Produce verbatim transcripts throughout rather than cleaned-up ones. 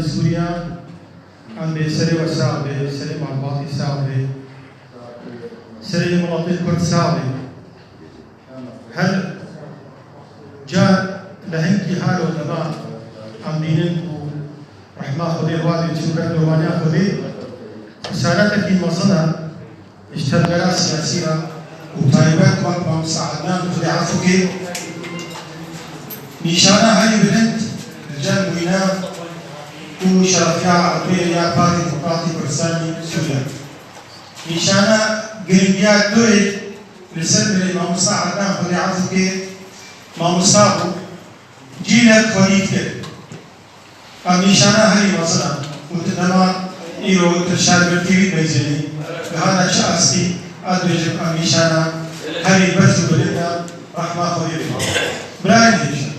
Sûriya, em bê serê we sax bê, serê malbatî sax bê, serê welatê Kurd sax bê. Her ca lehengî halo dema em bînin ku rehma Xwedê wadê çû ber dovaniya Xwedê, xesaretekî mezin e. Ji tevgera siyasî re û taybet wek Mamosta Ednan, Xwedê efû kê, nîşana herî bilind li cem wîna û şerefiya Ewropayê ya Partî Demokratî Kurdistanî Sûriye. Nîşana giringiya doyê li ser birê Mamosta Ednan, Xwedê efû kê, mamosta bû, cîlek xwedî dikir. Ev nîşana herî mezin e û tu dema îro tu şer bir T V dibêjî, bihana çi astî, ez dibêjim ev nîşana herî berz û bilind e, rehma Xwedê bê. Birayên hêja,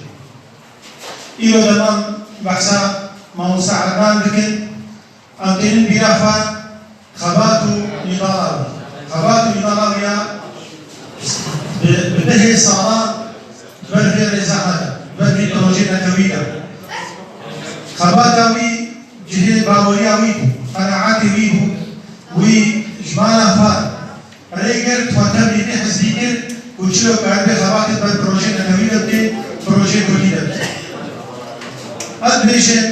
îro dema behsa Mamosta Ednan dikin, em tênin bîra xwe xebat û nîdala wî. Xebat û nîdala wî ya bi, bi dehê sala ber vê rêza hate, ber vî projê netewî de. Xebata wî cihê baweriya wî bû, qenaetê wî bû. Wî ji mala xwe rê girt, xwe tevlî vê hizbî kir û çilo karibe xebatê ber projê netewî de bike, projê kurdî de bike. Ez dibêjim,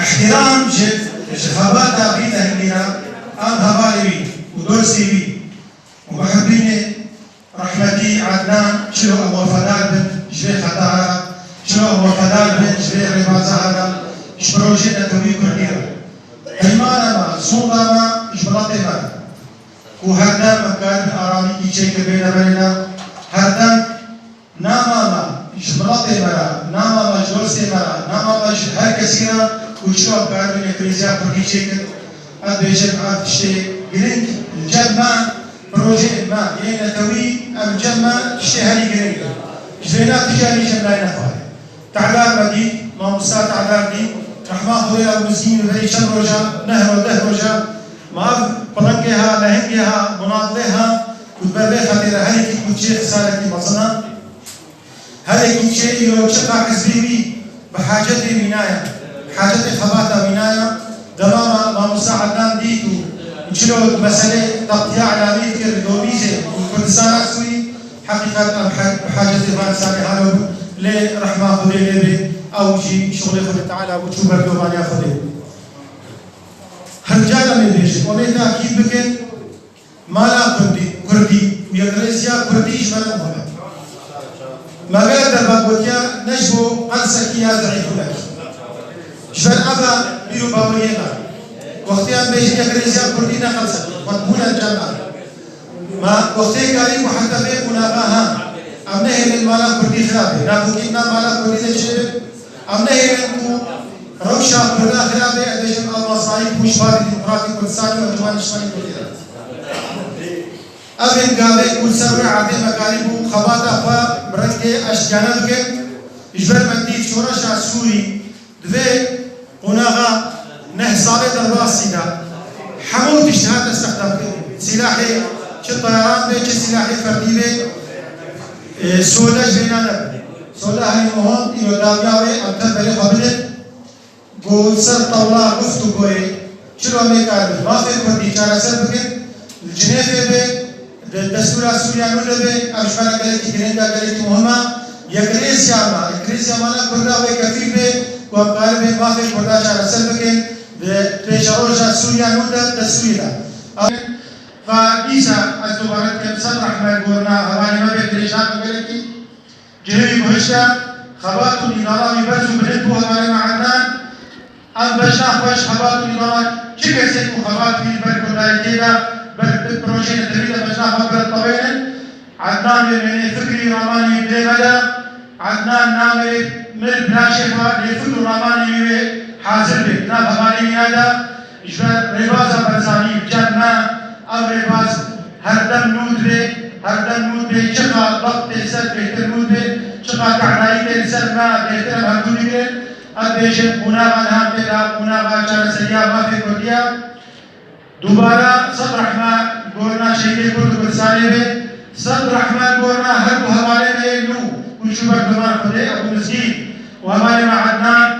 îhtîram ji, ji xebata vî lehengî re, em hevalê wî û dostê wî û muhibînê rehmetî Ednan çilo em wefadar bin ji vê xeta re, çilo em wefadar bin ji vê rêbaza re, ji projê netewî kurdî re. Peymana me, sonda me ji miletê me re, ku herdem em karibin aramîkî çêkin bêne berê de, herdem nama me ji miletê me re, nama me ji dostê me re, nama me ji her kesî re, ku çilo em karibin yekirêziya kurdî çêkin. Ez dibêjim ev tiştê giring li cem me, projeyên me yên netewî, ev li cem me tiştê herî giring e. Ji vêna tu carî ji em nayêne xwarê. Tehdar me dît, mamosta Tehdar dît, rehma Xwedê ew mizgîn li berî çend roja, neh ro-, deh roja, ma ev piringê ha, lehengê ha, munadilê ha, ku di ber vê xetê re her yekî ku çê xesarekî mezin e. Her yekî çê îro çiqa hizbê wî bi hacetê wîna ye, hacetê xebata wîna ye. Dema me mamosta Ednan dît û çilo meselê teqtiya îlanî dikir li Domîzê û Kurdistana Sûrî, heqîqet em he-, bi hacetê van insanê halo bûn, lê rehma Xwedê lê bê, ew jî şixulê Xwedê Teala bû, çû ber dovaniya Xwedê. Her cara em ê bêjin, em ê takîd bikin, mala kurdî, kurdî û yekrêziya kurdî ji me re muhim e. Me gelek derba gotiye, ne ji bo qelsekî ya zeîfbûnekî. Ji ber ev e bîr û baweriyê me. Wextê em bêjin yekrêziya kurdî ne qelsekî, xwendbûn e cem me. Ma wextê karî ku heta vê qonaxa ha, em nehêlin mala kurdî xirab bê. Navokîtina mala kurdî de çêbe, em nehêlin ku rewşa kurda xirab bê, ez dibêjim ev masayî ku ji Partî Demokratî Kurdistanê û Encûmena Niştimanî Kurdî de. Ev ên gavê ku li ser wê erdê me karîbû xebata xwe bi rengê eştiyane bikin, ji ber me dît şoreşa Sûrî di vê qonaxa neh salê derbasî de hemû tişt hate stexdamkirin. Sîlahê çi tayaran be, çi sîlahê ferdî be, e, soda ji vêna nebe. Soda herî muhim îro dawiya wê em tev berê xwe bidin. Ku ser tewla guftûgoyê çilo em ê karibin mafê kurdî çareser bikin, li Cinêfê be, di destûra Sûriya nû de be, ev ji me re gelekî giring e, gelekî muhim e. Yekrêziya me, yekrêziya mala kurda wê kefîl be ku em karibin mafê kurda çareser bikin, di pêşeroja Sûriya nû de, destûrî de. Ev, va dîsa ez dubare dikim, sed rehmet gorina hevalê me bê, dirêj nakim gelekî. Cihê wî bihişt e, xebat û nîdala wî berz û bilind bû hevalê me Ednan. Em bejna xwe ji xebat û nîdala çi kesê ku xebat wî li ber kurdayê tê de, ber projeyê netewî de bejna xwe bi re tewênin. Ednan wê wênê fikrî ramanî wî bi rê me de. Ednan navê min li laşê xwe lê fikr û ramanê wî wê hazir bê. Di nav hevalê wî de. Ji ber rêbaza Barzanî cem me, ev rêbaz herdem nû dibe, herdem nû dibe, çiqa wextê ser bêhtir nû dibe, çiqa tehnayî tê li ser me bêhtir em hevdû digirin. Ez dibêjim, qonaxa niha tê de, qonaxa çareseriya mafê kurdî ye. Dubare sed rehme gorina şehîdê kurd û Kurdistanê be, sed rehme gorina her du hevalê me yên nû ku çû ber dovana Xwedê, Ebû Mizgîn û hevalê me Ednan.